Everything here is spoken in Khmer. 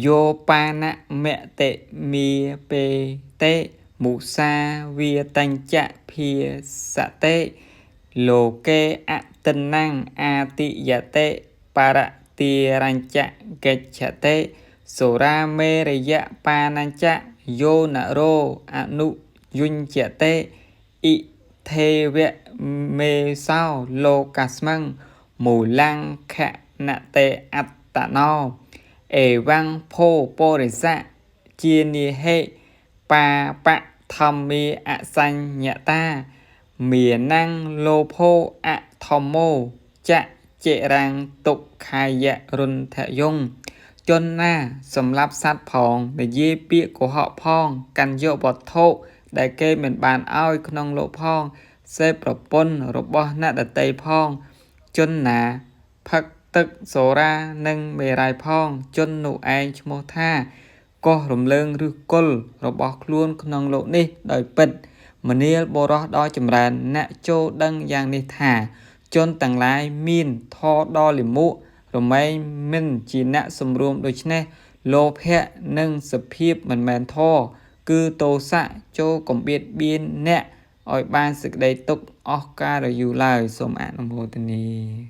យោបានមតិមាពេតិមុសាវាតញ្ចភាសតិលោកេអតិនੰអាទិយតិបរទារញ្ចកិច្ឆតិសុរាមេរយបានញ្ចយោនរោអនុយុញ្ចតិអ៊ិថេវមេសោលោកស្មិងមូលង្ខណតេអត្តណោអេវੰភោបរិសៈជានិហិបាបធម្មាអសញ្ញតាមានੰលោភោអធម្មោចចិរាំងទុក្ខាយរុន្ធយងជនណាសម្លាប់សត្វផងនិយាយពាក្យកុហកផងកាន់យកវត្ថុដែលគេមិនបានឲ្យក្នុងលោកផងសេពប្រពន្ធរបស់អ្នកដតីផងជនណាផឹកទឹកសូរានិងមេរ័យផងជននោះឯងឈ្មោះថាកោះរំលើងឫសគល់របស់ខ្លួនក្នុងលោកនេះដោយពិតមនាលបុរសដ៏ចម្រើនអ្នកចូលដឹងយ៉ាងនេះថាជនទាំងឡាយមានធម៌ដ៏លិមួករមែងមិនជាអ្នកសម្រួមដូច្នេះលោភៈនិងសភាពមិនមែនធម៌គឺទោសៈចូលកំបៀតបៀនអ្នកឲ្យបានសេចក្តីទុក្ខអស់កាលយូរឡើយសូមអនុមោទនា។